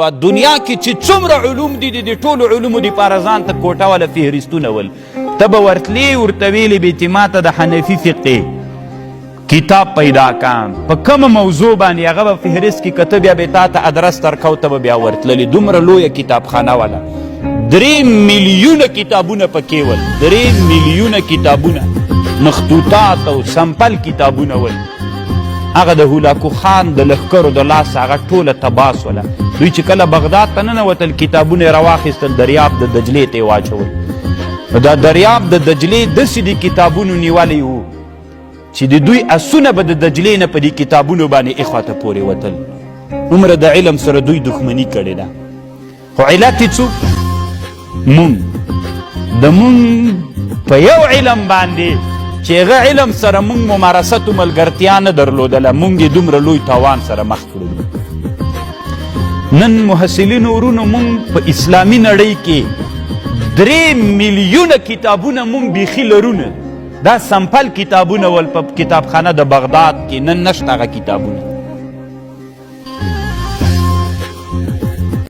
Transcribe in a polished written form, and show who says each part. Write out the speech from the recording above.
Speaker 1: په دنیا کې چې څومره علوم دي، د دې ټولو علومو دپاره ځان ته کوټه واله فهرستونه ول. ته به ورتلې، ورته ویلې به چې ما ته د حنفي فقې کتاب پیدا کام په کومه موضوع باندې، هغه به فهرست کې کته، بیا به تا ته ادرس درکاو، ته به بیا ورتللې. دومره لویه کتابخانه وله، 3 میلیونه کتابونه پکې ول، 3 میلیونه کتابونه، مخطوطات او سمپل کتابونه ول. هغه د هولاکو خان د لښکرو د لاس هغه ټوله تباه سوله. دوی چې کله بغداد ته ننوتل، کتابونه یې راواخیستل، دریاب د دجلې ته یې واچول. نو دا دریاب د دجلې داسې د کتابونو نیولی وو چې د دوی اسونه به د دجلې نه په دې کتابونو باندې اخوا ته پورې وتل. دومره د علم سره دوی دښمني کړې ده، خو علت یې څوک؟ مونږ. د مونږ په یو علم باندې چې هغه علم سره مونږ ممارست او ملګرتیا نه درلودله، مونږ یې دومره لوی تاوان سره مخ کړو. نن محصلینو ورونو، مونږ په اسلامي نړۍ کې 3 میلیونه کتابونه مونږ بیخي لرو نه. دا سمپل کتابونه ول په کتابخانه د بغداد کې، نن نشته هغه کتابونه.